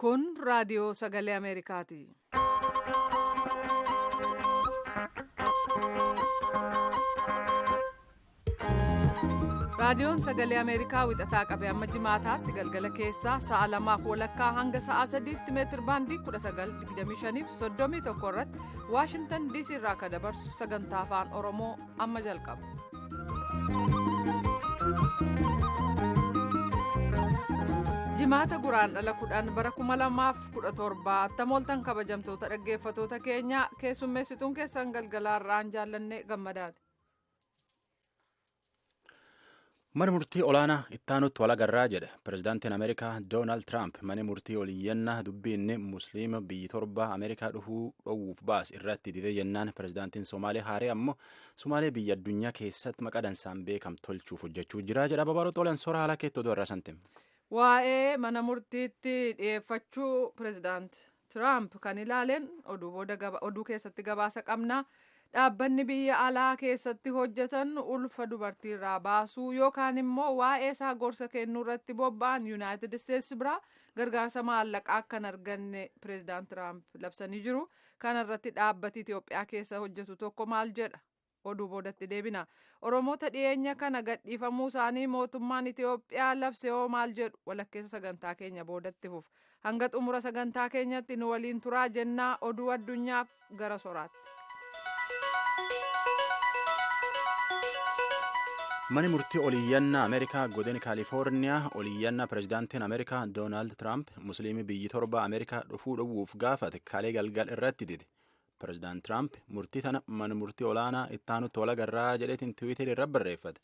Kun raadiyoo sagalee Ameerikaati. Raadiyoon sagalee Ameerikaa wixataa qabee amma jimaataatti galgala keessaa sa'a lamaaf walakkaa hanga sa'a sadiitti meetir baandii 1925 fi 31 irratti Waashintan DC irraa akka dabarsu sagantaa afaan Oromoo amma jalqaba. Jimaata guraandhala 10 bara 2017 attamooltan kabajamtoota dhaggeeffatoota keenyaa keessummeessituun keessan galgalaa irraan jaallanne gammadaati. Mana murtii olaanaa ittaanutti walagarraa jedhe pirezidaantiin Ameerikaa Doonaald Tiraamp. Mana murtii oliyyannaa dubbiinni musliima biyyi torba Ameerikaa dhufuu dhowwuuf baas irratti dide jennaan, pirezidaantiin Somaalee haaree ammoo Somaalee biyya addunyaa keessatti maqaa dansaan beekam tolchuuf hojjechuu jira jedha. Babaaroo Xoolaan soora haala keetti oduu irraa santim. Waa'ee mana murtiitti dhiyeeffachuu pirezidaant Tiraamp kan ilaaleen oduu booda oduu keessatti gabaasa qabna. Dhaabbanni biyya alaa keessatti hojjetan ulfa dubartiirraa baasuu yookaan immoo waa'ee isaa gorsa kennuu irratti bobba'an Yuunaayitid Isteetsi biraa gargaarsa maallaqaa akka hin arganne pireezidaant Tiraamp labsanii jiru. Kana irratti dhaabbati Itoophiyaa keessa hojjetu tokko maal jedha? Oduu boodatti deebina. Oromoota dhiyeenya kana gadhiifamuu isaanii mootummaan Itoophiyaa labse hoo maal jedhu? Walakkeessa sagantaa keenya boodatti fuuf. Hanga xumura sagantaa keenyatti nu waliin turaa jennaa, oduu addunyaaf gara soraatti. Mani murtii oliyyannaa Ameerikaa godina Kaalifoorniyaa oliyyannaa pirezidaantiin Ameerikaa Doonaald Tiraamp musliimii biyyi torba Ameerikaa dhufuu dhowwuuf gaafate kalee galgal irratti dide. Pirezidaant Tiraamp murtii tana mana murtii olaanaa ittaanutti walagarraa jedheetiin Tiwiiterii irra barreeffate.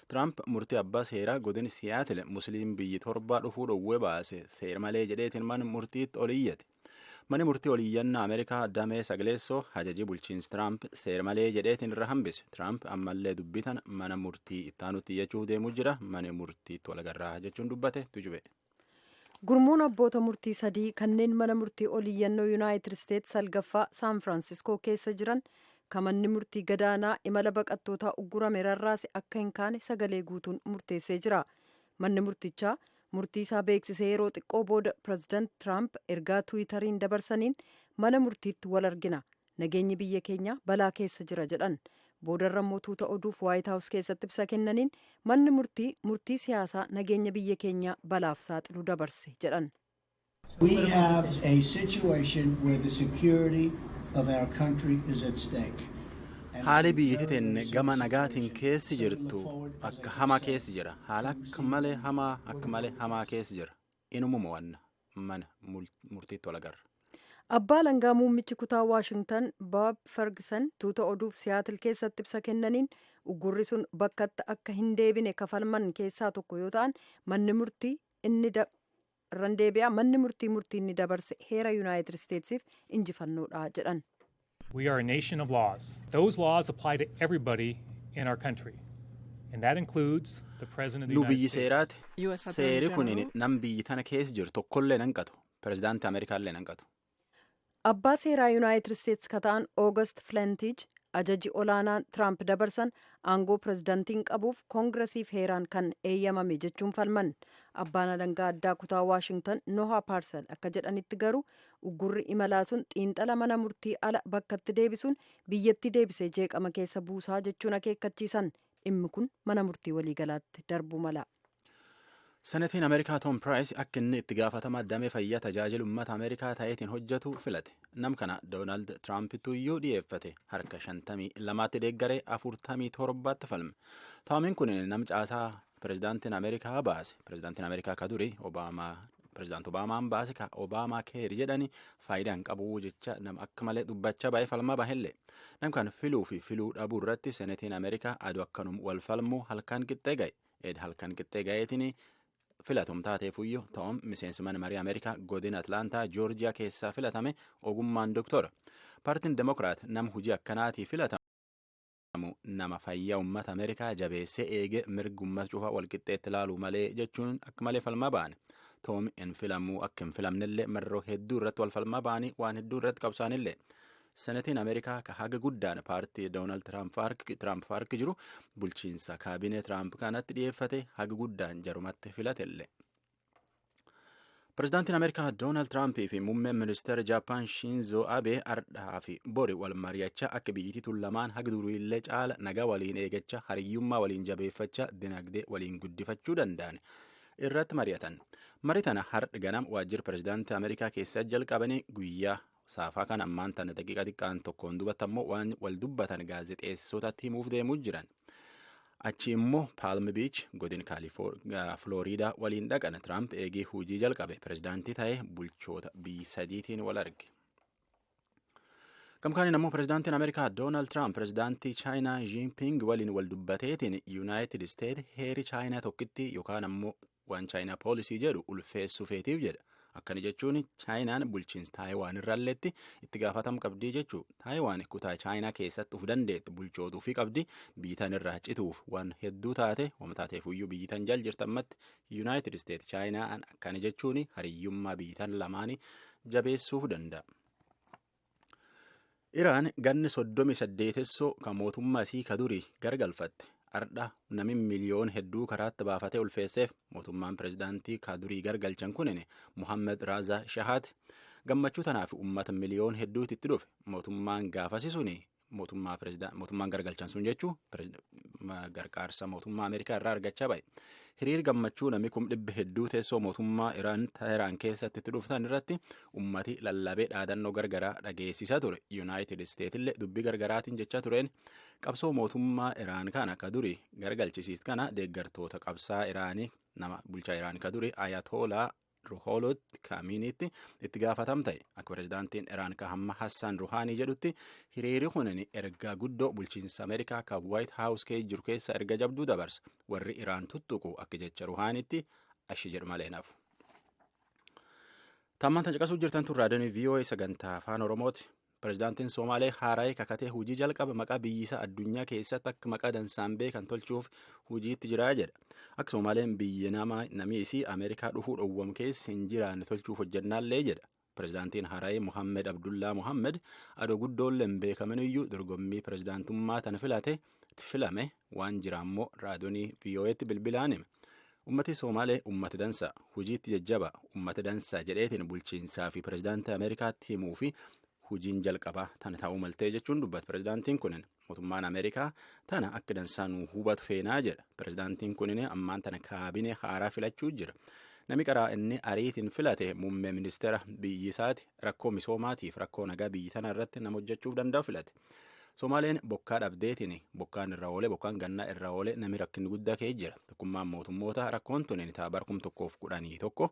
Tiraamp murtii abbaa seeraa godina Siyaatil musliim biyyi torba dhufuu dhowwee baase seera malee jedheetiin mana murtiitti oliyyate. Mani murtii oliyyannaa Ameerikaa damee sagaleessoo hajajii bulchiinsi Tiraamp seera malee jedheetiin irra hambise. Tiraamp ammallee dubbii tana mana murtii ittaanutti iyyachuuf deemuu jira. Mana murtiitti walagarraa jechuun dubbate tujube. Gurmuun abboota murtii sadii kanneen mana murtii oliyyannoo Yuunaayitid Isteetsi salgaffaa Saan Firaansiskoo keessa jiran kamanni murtii gadaanaa imala baqattootaa uggurame rarraase akka hin kaane sagalee guutuun murteessee jira. Manni murtichaa murtii isaa beeksisee yeroo xiqqoo booda pireezidaant Tiraamp ergaa Tiwiitariin dabarsaniin, "Mana murtiitti wal argina, nageenyi biyya keenya balaa keessa jira" jedhan. Boodarra immoo tuuta oduuf Waayit Haawus keessatti ibsa kennaniin, "Manni murtii murtii siyaasaa nageenya biyya keenyaa balaaf saaxilu dabarse" jedhan. We have a situation where the security of our country is at stake. Haali biyyi tenne gama nagaatiin keessi jirtu akka hamaa keessi jira. Haala akka malee hamaa, akka malee hamaa keessi jira. Inumuma wanna mana murtiitti walagarra. Abbaa alangaa muummichi kutaa Waashingtan Baab Ferguson tuuta oduuf Siyaatil keessatti ibsa kennaniin, uggurri sun bakkatti akka hin deebine kafalman keessaa tokko yoo ta'an, manni murtii inni irran deebi'a, manni murtii murtii inni dabarse heera Yuunaayitid Isteetsiif injifannoodha jedhan. We are a nation of laws. Those laws apply to everybody in our country. And that includes the President of the Nu United biyyi States. seeraati. Seeri kun nam biyyi tana keessa jiru tokkollee nan qatu. Pirezidaantii Ameerikaallee nan qatu. Abbaa seeraa Yuunaayitid Isteetsi ka ta'an Oogast Flentiij ajaji olaanaan Tiraamp dabarsan aangoo pirezidaantiin qabuuf koongiresiif heeraan kan eeyyamame jechuun falman. Abbaan alangaa addaa kutaa Waashingtan Nohaa Paarsel akka jedhanitti garuu, uggurri imalaa sun xiinxala mana murtii ala bakkatti deebisuun biyyattii deebisee jeeqama keessa buusaa jechuun akeekkachiisan. Dhimmi kun mana murtii waliigalaatti darbuu mala. Senetiin Ameerikaa Toom Piraayis akka inni itti gaafatama damee fayyaa tajaajila uummata Ameerikaa ta'eetiin hojjetu filate. Nam kana Doonaald Tiraampitu iyyuu dhiyeeffate. Harka 52tti deeggaree, 47tti falme. Toomiin kun nam caasaa pirezidaantiin Ameerikaa baase. Pirezidaantiin Ameerikaa ka duri Obaamaa, pirezidaant Obaamaan baase, ka Obaamaa Keer jedhani, faayidaa hin qabu jecha nama akka malee dubbachaa baay'ee falmaa bahellee. Nam kan filuu fi filuu dhabuu irratti senetiin Ameerikaa aduu akkanum wal falmuu halkan qixxee ga'e. Ed halkan qixxee ga'eetiin filatum taateefuyyuu Toom miseensi mana marii Ameerikaa godina Atlaantaa Joorjiyaa keessaa filatame, ogummaan doktora. Paartiin Demokiraat nam hojii akkanaatii filatamu nama fayyaa uummata Ameerikaa jabeessee eege, mirga uummata cufaa walqixxeetti ilaaluu malee jechuun akka malee falmaa ba'an. Toom hin filamuu akka hin filamnellee marroo hedduu irratti wal falmaa ba'anii waan hedduu irratti qabsaanillee. Senetiin Ameerikaa ka haga guddaan paartii Doonaald Tiraamp harki jiru bulchiinsa kaabinee Tiraamp kanatti dhiyeeffate, haga guddaan jarumatti filatellee. Pireezidaantiin Ameerikaa Doonaald Tiraampii fi muummeen ministeera Jaappaan Shinzo Abe ardhaa fi bori wal mari'achaa akka biyyittii tun lamaan haga duriillee caala nagaa waliin eegachaa hariyyummaa waliin jabeeffachaa dinagdee waliin guddifachuu danda'an irratti mari'atan. Marii tana har'a ganam waajjira pireezidaantii Ameerikaa keessatti jalqabanii guyyaa saafaa kan ammaan tana daqiiqa xiqqaan tokkoon dubbatan immoo waan wal dubbatan gaazexeessotatti himuuf deemuu jiran. Achi immoo Paalm Biich godin Filooriidaa waliin dhaqan. Tiraamp eegee hojii jalqabe pireezidaantii ta'ee bulchoota biyya sadiitiin wal arge. Gamkaaniin ammoo pireezidaantiin Ameerikaa Doonaald Tiraamp pireezidaantii Chaayinaa Jinping waliin wal dubbateetiin Yuunaayitid Isteet heeri Chaayinaa tokkitti yookaan ammoo waan Chaayinaa poolisii jedhu ulfeessuu feetiif jedha. Akkana jechuun Chaayinaan bulchiinsa Taayiwaan irralleetti itti gaafatam qabdii jechuu. Taayiwaan kutaa Chaayinaa keessatti uf dandeetti bulchootuu fi qabdi biyyi tan irraa cituuf waan hedduu taate waan taateef iyyuu biyyi tan jal jirtammatti Yuunaayitid Isteet Chaayinaan akkana jechuun hariyyummaa biyyi tan lamaanii jabeessuuf danda'a. Iraan ganni 38 kan mootummaa isii ka durii gargalfatte. Ardha nami miliyoon hedduu karaatti baafatee ulfeesseef mootummaan pireezidaantii ka durii gargalchan kunin Muhammed Raazaa Shahaati. Gammachuu tanaaf uummata miliyoon hedduutti itti dhufe. Mootummaan gaafasi suni mootummaan gargalchan sun jechuu gargaarsa mootummaa Ameerikaa irraa argachaa ba'e. Hiriir gammachuu namni 100,000 hedduu teessoo mootummaa Iraan Teheraan keessatti itti dhuftan irratti ummati lallabee dhaadannoo gargaraa dhageessisaa ture. Yuunaayitid Isteet illee dubbii gargaraatiin jechaa tureen qabsoo mootummaa Iraan kana ka durii gargalchisiis kana deeggartoota qabsaa Iraanii nama bulchaa Iraan ka durii Ayatolaa Ruholot Kaaminiitti itti gaafatam ta'e. Akka pireezidaantiin Iraan ka hamma Hassaan Ruhaanii jedhutti hiriirri kunin ergaa guddoo bulchiinsa Ameerikaa ka Waayit Haawus keessa jiru keessa erga jabduu dabarsa. Warri Iraan tuttuqu akka jecha Ruhaaniitti ashi jedhu malee nafu. Tammaan tan caqasuu jirtan tun raadiyoon VOA sagantaa afaan Oromooti. Pireezidaantiin Somaalee haaraayee kakatee hojii jalqaba maqaa biyyisaa addunyaa keessatti akka maqaa dansaan beekan tolchuuf hojiitti jiraa jedha. Akka Somaaleen biyya namni isii Ameerikaa dhufuu dhowwam keessa hin jiraanne tolchuuf hojjannaallee jedha. Pireezidaantiin haaraayee Mohammed Abdullaa Mohammed adoo guddoollee hin beekamin iyyuu dorgommii pireezidaantummaa tan filate filame waan jiraammoo raadiyoonii VOA'tti bilbilaan hime. Ummati Somaalee ummata dansa hojiitti jajjaba ummata dansa jedheetiin bulchiinsaa fi pireezidaantii Ameerikaatti himuu fi hojiin jalqabaa tana ta'uu maltee jechuun dubbata pireezidaantiin kunin. Mootummaan Ameerikaa tana akka dansaa nu hubatu feenaa jedha. Pireezidaantiin kunin ammaan tana kaabinee haaraa filachuu jira. Nami qaraa inni ariitiin filate muummee ministeera biyyisaati rakkoo misoomaatiif rakkoo nagaa biyyi tana irratti nama hojjechuuf danda'u filate. Somaaleen bokkaa dhabdeetiin bokkaan irra oolee bokkaan gannaa irra oolee nami rakkinni guddaa ka'ee jira. Tokkummaan mootummoota rakkoon tun ta'a bara 2011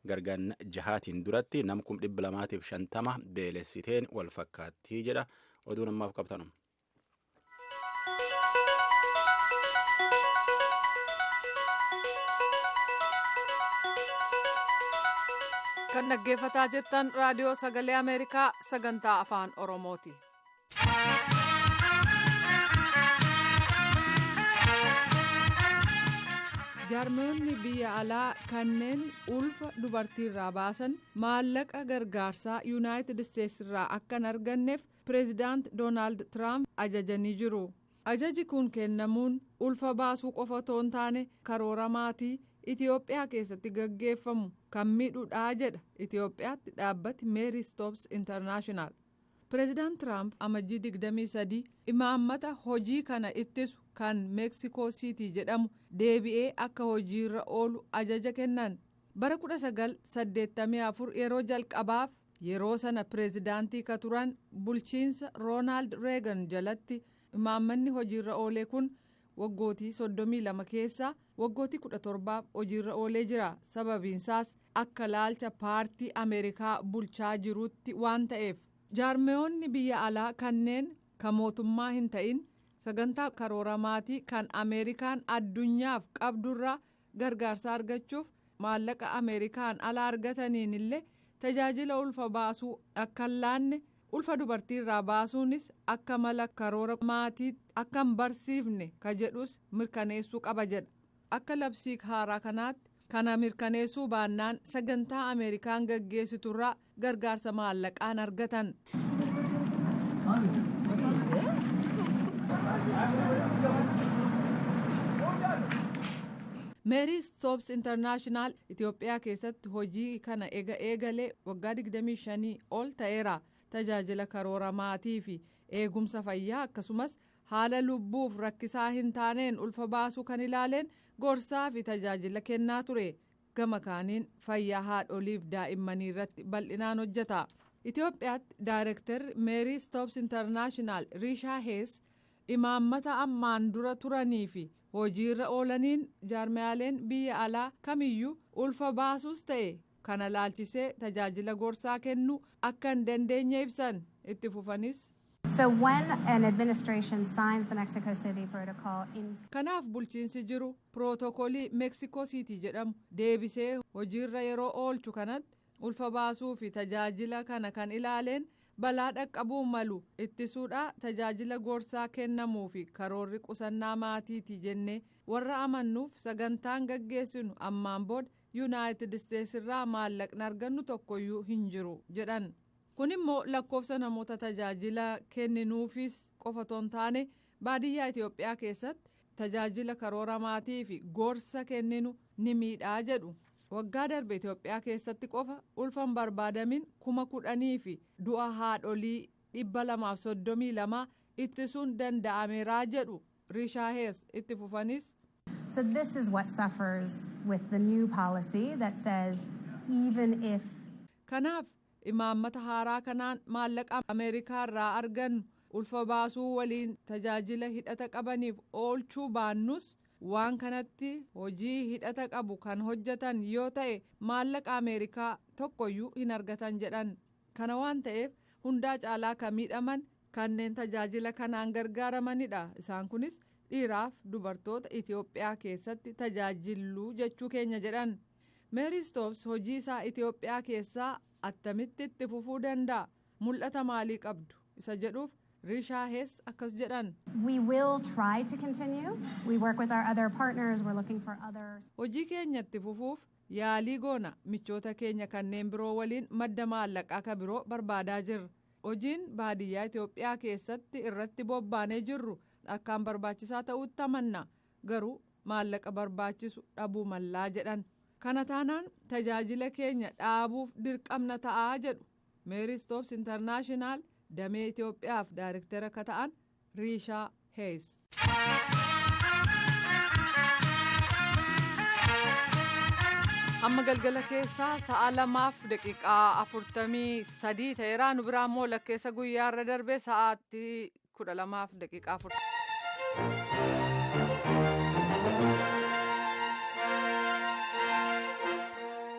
gargaan jahaatiin duratti nam 250,000 beelessiteen wal fakkaattii jedha. Oduun ammaaf qabtanu. Kan dhaggeeffataa jirtan raadiyoo sagalee Ameerikaa sagantaa afaan Oromooti. Jaarmoonni biyya alaa kanneen ulfa dubartiirraa baasan maallaqa gargaarsaa Yuunaayitid Isteets irraa akka hin arganneef pireezidaant Doonaald Tiraamp ajajanii jiru. Ajaji kun kennamuun ulfa baasuu qofa otoo hin taane karoora maatii Itiyoophiyaa keessatti gaggeeffamu kan miidhuudhaa jedha Itiyoophiyaatti dhaabbati Meeri Stoops Intarnaashinaal. Pireezidaant Tiraamp amajjii 23 imaammata hojii kana ittisu kan Meeksikoo Siitii jedhamu deebi'ee akka hojiirra oolu ajaja kennan. Bara 1984 yeroo jalqabaaf yeroo sana pireezidaantii ka turan bulchiinsa Roonaald Reegan jalatti imaammanni hojiirra oolee kun waggootii 32 keessaa waggootii 17 hojiirra oolee jira. Sababiinsaas akka laalcha paartii Ameerikaa bulchaa jirutti waan ta'eef. Jaarmeewonni biyya alaa kanneen kan mootummaa hin ta'in sagantaa karoora maatii kan Ameerikaan addunyaaf qabdurraa gargaarsa argachuuf maallaqa Ameerikaan alaa argataniin illee tajaajila ulfa baasuu akka hin laanne ulfa dubartiirraa baasuunis akka mala karoora maatii akka hin barsiifne ka jedhus mirkaneessuu qaba jedha. Akka labsii haaraa kanaatti kana mirkaneessuu baannaan sagantaa Ameerikaan gaggeessiturraa gargaarsa maallaqaan argatan. Meerii Stoops Intarnaashinaal Itoophiyaa keessatti hojii kana ega eegalee waggaa 25 ol ta'eera. Tajaajila karoora maatii fi eegumsa fayyaa akkasumas haala lubbuuf rakkisaa hin taaneen ulfa baasuu kan ilaaleen gorsaa fi tajaajila kennaa ture. Gama kaaniin fayyaa haadholiif daa'immanii irratti bal'inaan hojjeta. Itoophiyaatti Daayirektarri Meerii Stoops Intarnaashinaal Riishaa Hees imaammata ammaan dura turanii fi hojiirra oolaniin jaarmiyaaleen biyya alaa kamiyyuu ulfa baasuus ta'e kana laalchisee tajaajila gorsaa kennuu akka hin dandeenye ibsan itti fufanis. So when an administration signs the Mexico City Protocol into Kanaaf bulchiinsi jiru pirootokoolii Meeksikoo Siitii jedhamu deebisee hojiirra yeroo oolchu kanatti ulfa baasuu fi tajaajila kana kan ilaaleen balaa dhaqqabuu malu ittisuudha tajaajila gorsaa kennamuu fi karoorri qusannaa maatiiti jennee warra amannuuf sagantaan gaggeessinu ammaan booda Yuunaayitid Isteets irraa maallaqni argannu tokkoyyuu hin jiru jedhan. Kun immoo lakkoofsa namoota tajaajila kenninuufis qofa otoo hin taane baadiyyaa Itoophiyaa keessatti tajaajila karoora maatii fi gorsa kenninu ni miidhaa jedhu. Waggaa darbe Itoophiyaa keessatti qofa ulfa hin barbaadamin 10,000 fi du'a haadholii 232 ittisuun danda'ameeraa jedhu Riishaa Hees itti fufanis. So this is what suffers with the new policy that says even if Kanaaf imaammata haaraa kanaan maallaqa Ameerikaa irraa argannu ulfa baasuu waliin tajaajila hidhata qabaniif oolchuu baannus waan kanatti hojii hidhata qabu kan hojjetan yoo ta'e maallaqa Ameerikaa tokkoyyuu hin argatan jedhan. Kana waan ta'eef hundaa caalaa kan miidhaman kanneen tajaajila kanaan gargaaramanidha. Isaan kunis dhiiraaf dubartoota Itoophiyaa keessatti tajaajiluu jechuu keenya jedhan. Meerii Stoops hojii isaa Itoophiyaa keessaa attamitti itti fufuu danda'a? Mul'ata maalii qabdu? Isa jedhuuf Riishaa Hees akkas jedhan. We will try to continue. We work with our other partners. We're looking for others. Hojii keenya itti fufuuf yaalii goona michoota keenya kanneen biroo waliin madda maallaqaa ka biroo barbaadaa jirra. Hojiin baadiyyaa Itoophiyaa keessatti irratti bobbaanee jirru akkaan barbaachisaa ta'utti amanna. Garuu maallaqa barbaachisu dhabuu mallaa jedhan. Kana taanaan tajaajila keenya dhaabuuf dirqamna ta'aa jedhu. Meerii Stoops Intarnaashinaal damee Itoophiyaaf daayirektara akka ta'an Riishaa Hees. Amma galgala keessaa 2:43 ta'eera. Nu biraa immoo lakkeessa guyyaa irra darbe sa'aatii 12:04.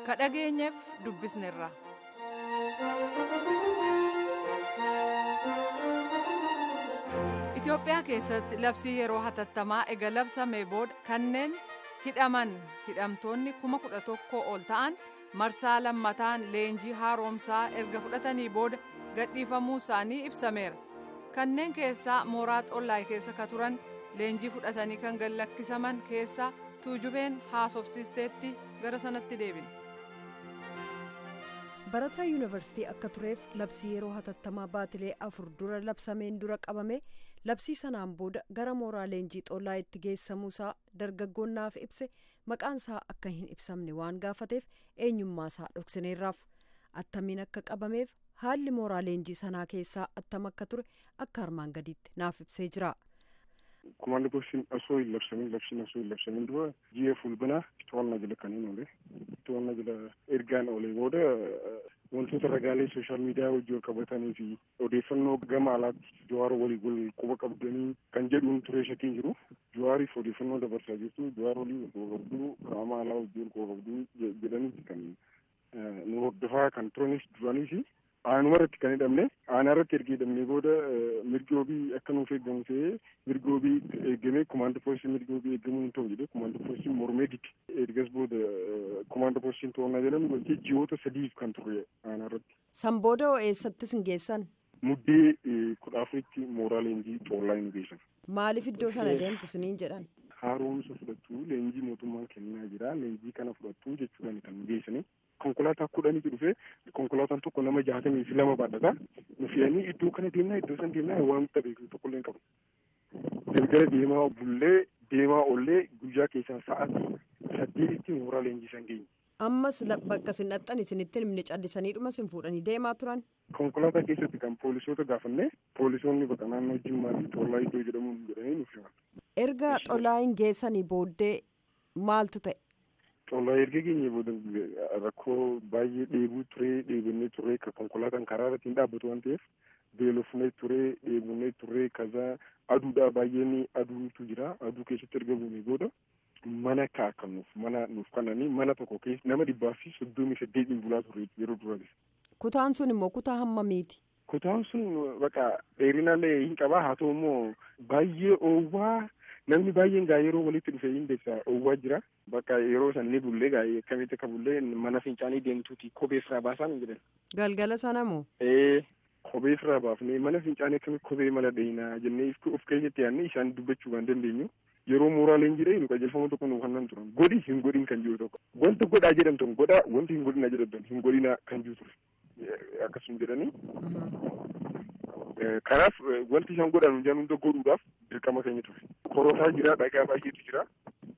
Ka dhageenyeef dubbisneerra. Itoophiyaa keessatti labsii yeroo hatattamaa ega labsamee booda kanneen hidhaman hidhamtoonni 11,000 ol ta'an marsaa lammataan leenjii haaromsaa erga fudhatanii booda gadhiifamuu isaanii ibsameera. Kanneen keessaa mooraa Xollaay keessa ka turan leenjii fudhatanii kan gad lakkisaman keessaa Tuujubeen haasofsiisteetti gara sanatti deebina. Barataa yuunivarsiitii akka tureef labsii yeroo hatattamaa baatilee 4 dura labsameen dura qabame labsii sanaan booda gara mooraa leenjii Xollaa itti geessamuusaa dargaggoonnaaf ibse maqaan isaa akka hin ibsamne waan gaafateef eenyummaa isaa dhoksineerraaf. Attamiin akka qabameef haalli mooraa leenjii sanaa keessaa attam akka ture akka armaan gadiitti naaf ibsee jira. Komaandi poostiin osoo hin labsamin labsiin osoo hin labsamin dura ji'a Fulbanaa to'annaa jala kan hin oole. To'annaa jala ergaan oole booda wantoota ragaalee sooshaal miidiyaa wajjin wal qabatanii fi odeeffannoo gama alaatti Jawaar walii wal quba qabdanii kan jedhuun ture shakkiin jiru. Jawaariif odeeffannoo dabarsaa jirtu, Jawaar walii wal quba qabduu, qaama alaa wajjin wal quba qabduu jedhaniiti kan nu hordofaa kan turanis duranis. Aanuma irratti kan hidhamne, aanaa irratti erga hidhamne booda mirgi wabii akka nuuf eegamu ta'ee mirgi wabii eegamee komaandi poostiin mirgi wabii eegamuu hin ta'u jedhee komaandi poostiin mormee dide. Ergas booda komaandi poostiin to'annaa jedhamu galchee ji'oota 3 kan turre aanaa irratti. San booda hoo eessattis hin geessan? Muddee 14tti mooraa leenjii Xoollaa hin geessan. Maaliif iddoo sana deemtu isiniin jedhan? Haaromsa fudhattu, leenjii mootummaan kennaa jira, leenjii kana fudhattu jechuudhaan kan geessani. Konkolaataa 10tu dhufee konkolaataan tokko nama 62 baadhata. Nu fe'anii iddoo kana deemnaa iddoo san deemnaa waan beeknu tokko illee hin qabu. Galgala deemaa bullee deemaa ollee guyyaa keessaa sa'aatii 8tti mooraa leenjisan geenye. Ammas bakka isin dhaqxan isinitti himne, callisaniidhuma isin fuudhanii deemaa turan. Konkolaataa keessatti kan poolisoota gaafanne, poolisoonni bakka naannoo Jimmaa fi Xollaa iddoo jedhamuun jedhanii nuuf himan. Erga Xollaayin geessanii booddee maaltu ta'e? Xollaa erga geenye booda rakkoo baay'ee dheebuu turee, dheebonnee turee, konkolaataan karaa irratti hin dhaabbatu waan ta'eef beelofnee turee, dheebonnee turee, kaza aduudhaa baay'een aduutu jira. Aduu keessatti erga buune booda mana kaa'annuuf mana nuuf kannanii mana tokko keessa nama 138n bulaa turre yeroo duraati. Kutaan sun immoo kutaa hammamiiti? Kutaan sun bakka dheerinallee hin qabaa, haa ta'u immoo baay'ee oowwaa, namni baay'een gaa yeroo walitti dhufe hin beeksa, oowwaa jira. Bakka yeroo san ni bullee, gaa akkamitti akka bullee, mana fincaanii deemtuuti kophee irraa baasaan jedhan. Galgala sana moo? Ee, kophee irraa baafnee mana fincaanii akkamitti kophee mala dheeyinaa jennee of keessatti yaadnee isaan dubbachuu kan dandeenyu. Yeroo mooraaleen jiree nu qajeelfama tokko nu kennan turan, godhi hin godhin kan jiru tokko, wanta godhaa jedhamtan godhaa, wanti hin godhinaa jedhamtan hin godhinaa kan jiru ture akkasuma jedhanii. Kanaaf wanti isaan godhan hundaan hunda godhuudhaaf dirqama keenya ture. Korotaa jira, dhagaa baay'eetu jira.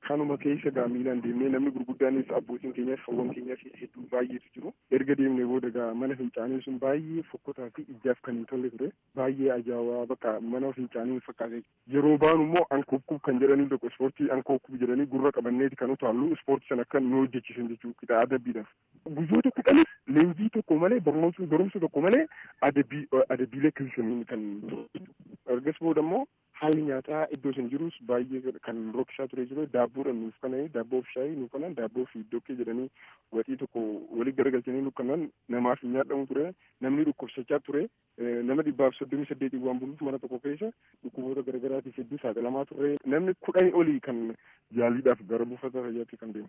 Kanuma keessa gaa miilaan deemnee, namni gurguddaanis abbootiin keenyas hawwan keenyas hedduu baay'eetu jiru. Erga deemnee booda gaa mana fincaanii sun baay'ee fokkotaa fi ijaaf kan hin tolle ture. Baay'ee ajaa'ibaa, bakka mana fincaanii hin fakkaate. Yeroo baanu immoo ankookkuuf kan jedhanii tokko, ispoortii ankookkuuf jedhanii gurra qabanneeti kan utaallu, ispoortii sana akka nu hojjechiisan jechuudha qixa adabbiidhaaf. Guyyoota 10 leenjii tokko malee, barnoota barumsa tokko malee, adabbii adabbiilee kan kan ture. Ergas booda immoo haalli nyaataa iddoo isin jirus baay'ee kan rokkisaa ture jiru. Daabboodhaan nuuf kananii, daabboo fi shaayii nuuf kanan, daabboo fi dokkee jedhanii waxii tokko walii garagalchanii nuuf kanan, namaaf hin nyaadhamu ture. Namni dhukkubsachaa ture. Nama 138 waan buluuf mana tokko keessa dhukkuboota garagaraatiif hedduu saaxilamaa ture. Namni 10 olii kan yaaliidhaaf gara buufata fayyaatti kan deemu.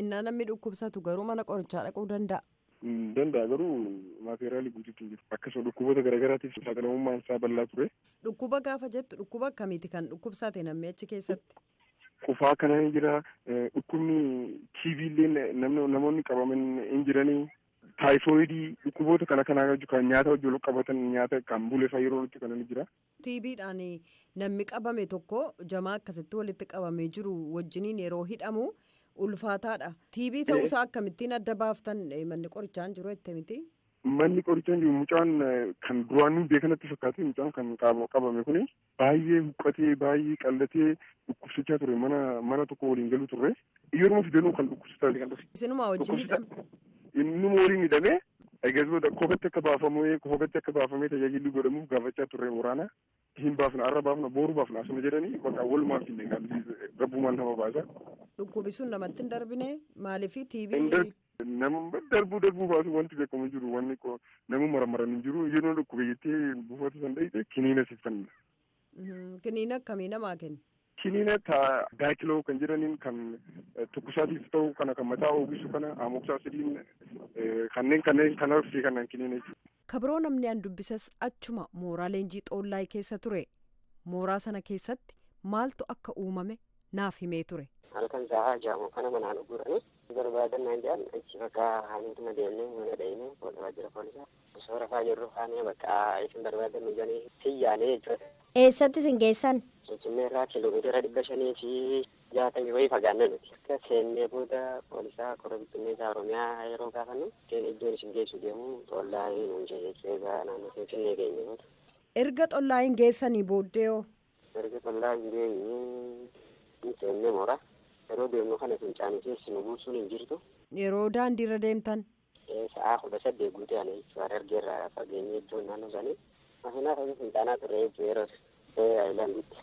Innaa namni dhukkubsatu garuu mana qorichaa dhaquu danda'a? Danda'a, garuu maateriyaalii guutuutti hin jiru. Akkasuma dhukkuboota garaagaraatiif saaxilamummaan isaa bal'aa ture. Dhukkuba gaafa jettu dhukkuba akkamiiti kan dhukkubsate namni achi keessatti? Qufaa kana ni jira. Dhukkubni TB illee namoonni qabaman hin jiranii. Taayifooyidii, dhukkuboota kana kana kan nyaata wajjin qabatan, nyaata kan bulefa yeroo itti kana ni jira. TBdhaan namni qabame tokko jamaa akkasitti walitti qabamee jiru wajjiniin yeroo hidhamu ulfaataadha. TB ta'uusaa akkamittiin adda baaftan? Manni qorichaa hin jiru jette miti? Manni qorichaa hin jiru. Mucaan kan duraanuu beekanatti fakkaate, mucaan kan qabame kuni baay'ee huqqatee, baay'ee qallatee dhukkubsachaa ture. Mana tokko waliin galu turre, yeroo fidanuu kan dhukkubsataa kan dhufe. Isinuma wajjin hidhame? Innuma waliin hidhamee. Egaa booda kophatti akka baafamee kophatti akka baafamee tajaajilli godhamuuf gaafachaa turre. Waraana hin baafna, arra baafna, boru baafna asuma jedhanii, bakka walumaa finne, rabbumaan nama baasa. Dhukkubi sun namatti hin darbine? Maaliif TB? Nama darbuu baasu wanti beekamu jiru, wanni nama maramaran hin jiru. Yeroo dhukkube jettee buufata san dhayite kiniina siif kenna. Kiniina akkamii namaa kenna? Kiniina daakiloo kan jedhaniin, kan tukkusaatiif ta'u kana, kan mataa oogishu kana, amoxicillin, kanneen kanaaf fi kanan kiniina jechuudha. Kabiroo namni an dubbisas achuma mooraa leenjii Xoollaay keessa ture. Mooraa sana keessatti maaltu akka uumame naaf himee ture. Halkan sa'aa jaamu kana manaan guranii barbaadan naan jedhan. Achi bakka haamiituma deemnee mana dhayinee waajjira poolisaa osoo rafaa jirru kaanee, bakka isin barbaadan nu jedhanii siyyaanee jechuudha. Eessatti isin geessan? Finfinnee irraa kiiloomeetira 560 wayii fagaanne nuti. Akka seennee booda poolisaa kora bittinneessaa Oromiyaa yeroo gaafannu, iddoon isin geessu deemu Xollaa nuun jedhe jechuudha, naannoo Finfinnee geenye booda. Erga Xollaayin geessanii booddee hoo? Erga Xollaayin geenyee seennee mooraa yeroo deemnu kana fincaanii keessi nu buusuun hin jirtu. Yeroo daandiirra deemtan? Sa'aa 18 guutee ana jechuudha, Harargeerraa fageenye iddoon naannoo isaanii. Makiinaa keessa fincaanaa turre jechuudha yeroo ayilanditti.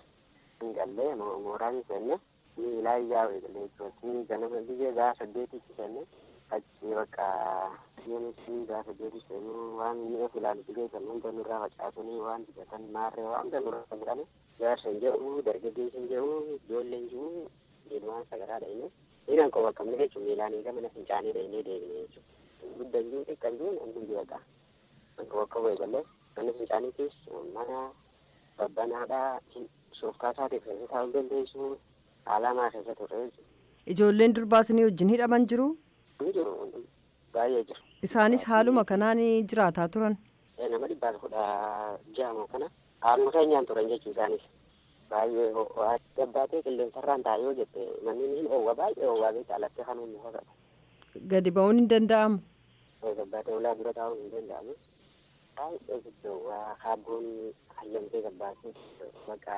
Hin gallee mooraan seenne, miilaa yaa'u eegalee jechuudha. Ganama biyya ga'a 8tti seenne, achi bakka biyya ga'a 8 seenuu waan mi'a filaalutti geessan hunda nurraa facaasanii, waan dibatan maarree waan hunda nurraa facaasanii, jaarsa hin jedhu, dargaggeessi hin jedhu, ijoolleen jiru, ilmaan sagaraa dhayine dhiiraan qofa qabne jechuudha, miilaan eega mana fincaanii dhaynee deebine jechuudha. Guddaa jiru, xiqqaan jiru, namni hundi bakka bakka bakka eegalee mana fincaaniitis mana babbanaadhaa suufkaasaatiif keessa taa'uu dandeessu haalamaa keessa turre jechuudha. Ijoolleen durbaa isinii wajjin hidhaman jiru? Ni jiru, baay'ee jiru. Isaanis haaluma kanaan jiraataa turan? Nama 116 kana haaluma keenyaan turan jechuu isaanis. Baay'ee ho'aa gabbaatee qilleensarraan taa'ee yoo jette manneen hin oowwa, baay'ee oowwaa beekta, alatti kanuun muka qaba. Gadi ba'uun hin danda'amu. Gabbaatee ulaa dura taa'uun hin danda'amu. Baay'ee sitti kaabboon hayyamtee gabbaatee bakka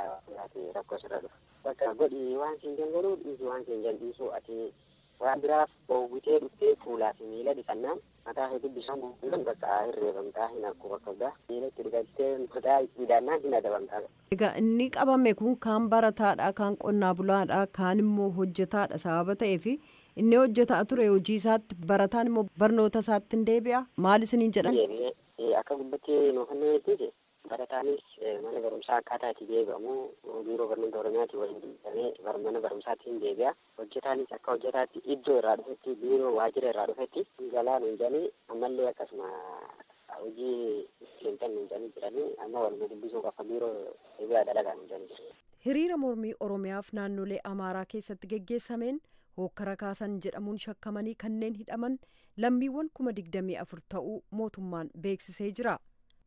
rakkoo sirra dhufa. Bakka godhi waan siin godhuu dhiisu, waan siin jal'isu, ati waan biraaf oowwitee dhuftee fuulaa fi miila dhiqannaan mataa keetti bishaan guutuun bakka hirreeffamtaa hin argu, bakka biraa miila itti dhiqattee mataa itti hidhannaan hin adabamtaa. Egaa inni qabame kun kaan barataadha, kaan qonnaa bulaadha, kaan immoo hojjetaadha sababa ta'eef inni hojjetaa ture hojii isaatti, barataan immoo barnoota isaatti hin deebi'a. Maal isiniin jedhan? Akka gubbatti nuufannoo jechuuti. Barataanis mana barumsaa akkaataa itti deebi'amu biiroo barnoota Oromiyaatiin waliin deebi'amee mana barumsaatti hin deebi'a. Hojjetaanis akka hojjetaatti iddoo irraa dhufetti, biiroo waajjira irraa dhufetti galaa nuun jedhanii, ammallee akkasuma hojii seentan nuun jedhanii jiranii, amma waluma dubbisuu qafa biiroo deebi'aa dalagaa nuun jedhanii jiru. Hiriira mormii Oromiyaaf naannolee Amaaraa keessatti geggeessameen hookkara kaasan jedhamuun shakkamanii kanneen hidhaman lammiiwwan 24,000 ta'uu mootummaan beeksisee jira.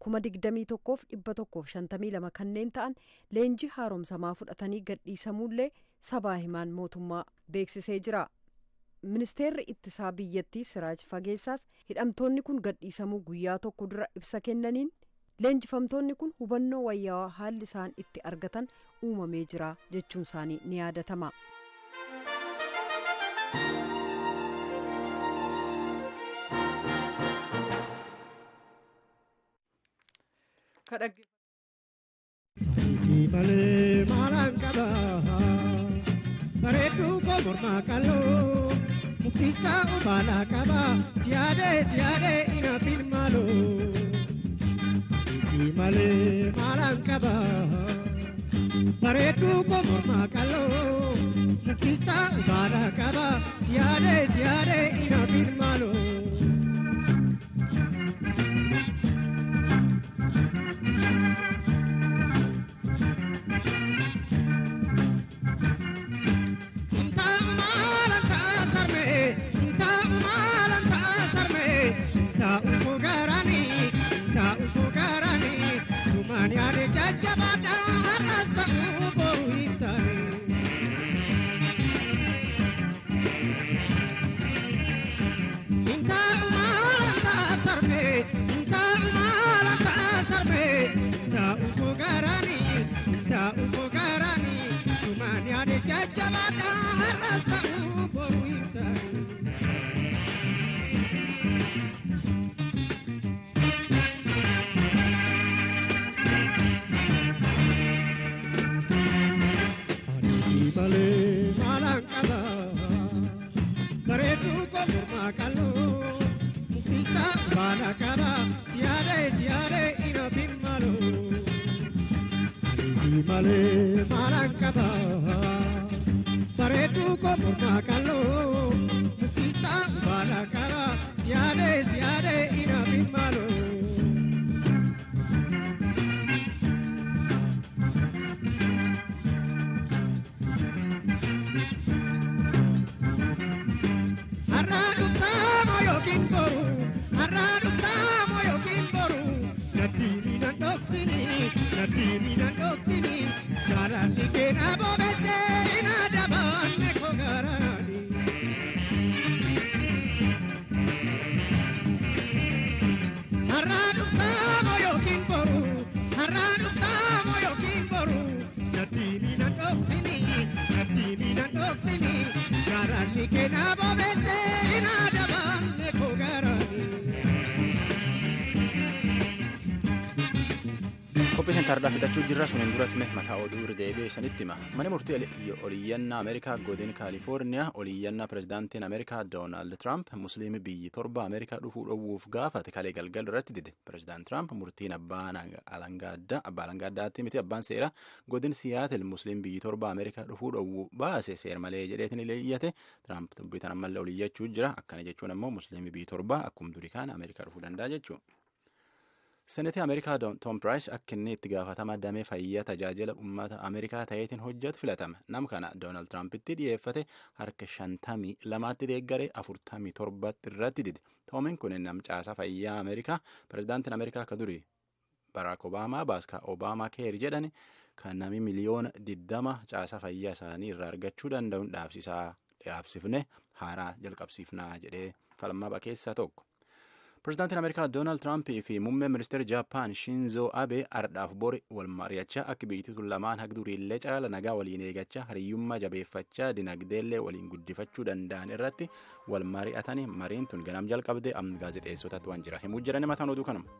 21,152 kanneen ta'an leenjii haaromsamaa fudhatanii gadhiisamuullee sabaa himaan mootummaa beeksisee jira. Ministeerri ittisaa biyyattii Siraaj Fageessaas hidhamtoonni kun gadhiisamuu guyyaa tokko dura ibsa kennaniin leenjifamtoonni kun hubannoo wayyaawaa haalli isaan itti argatan uumamee jira jechuun isaanii ni yaadatama. Malee maalaan qaba bareedduu koo mormaa qal'oo muktisaa obaalaa qaba, siyaadee siyaadee inaafin maaloo. Malee maalaan qaba bareedduu koo mormaa qal'oo muktisaa obaalaa qaba, siyaadee siyaadee inaafin maaloo. Malee maalaan qaba bareedduu koo mormaa qal'oo muktisaa baala qaba, siyaadee siyaadee inaafin maaloo. Har'aa dhuftaamoo yookiin boru, har'aa dhuftaamoo yookiin boru, nadhiini nan dhoksini, nadhiini nan dhoksini, jaalalli keenaa bobeessee na dabaanne koo garaani. Har'aa dhuftaamoo yookiin boru, har'aa dhuftaamoo yookiin boru, nadhiini nan dhoksini, nadhiini nan dhoksini, jaalalli keenaa bobeessee na dabaanne koo garaani. Qophiin tardhaa fixachuu jirra. Suniin duratti mataa oduu irra deebi'ee isinitti hima. Mana murtii oliyyannaa Ameerikaa godina Kaalifoorniyaa oliyyannaa pirezidaantiin Ameerikaa Doonaald Tiraamp musliimii biyyi torba Ameerikaa dhufuu dhowwuuf gaafate kalee galgal irratti dide. Pirezidaant Tiraamp murtiin abbaan alangaa addaatti miti, abbaan seeraa godin Siyaatil musliim biyyi torba Ameerikaa dhufuu dhowwuu baase seer malee jedheetiin iyyate. Tiraamp dubbii tan ammallee oliyyachuu jira. Akkana jechuun ammoo musliimii biyyi torba akkuma durii kaan Ameerikaa dhufuu danda'a jechuudha. Senetii Ameerikaa Tom Price akka inni itti gaafatama damee fayyaa tajaajila uummata Ameerikaa ta'eetiin hojjetu filatame. Nam kana Doonaald Tiraampitti dhiyeeffate, harka 52tti deeggaree 47 irratti dide. Toomiin kun nam caasaa fayyaa Ameerikaa pirezidaantiin Ameerikaa akka durii Baraak Obaamaa baaskaa Obaamaa keer jedhani kan namni miliyoona 20 caasa fayyaa isaanii irraa argachuu danda'uun dhaabsifne haaraa jalqabsiifnaa jedhee falmaa keessaa tokko. Pireezidaantiin Ameerikaa Doonaald Tiraampii fi muummeen ministeera Jaappaan Shinzoo Abe ardhaaf bori wal mari'achaa akka biyyi tun lamaan haga duriillee caala nagaa waliin eegachaa, hariyyummaa jabeeffachaa, dinagdeellee waliin guddifachuu danda'an irratti wal mari'atanii. Mariin tun ganam jalqabde. Amma gaazexeessotatti waan jira himuu jirani. Mataan oduu kanuma.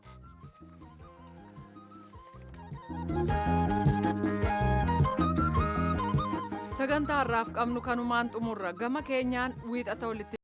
Sagantaa har'aaf qabnu kanumaan xumurra. Gama keenyaan wiixata walitti.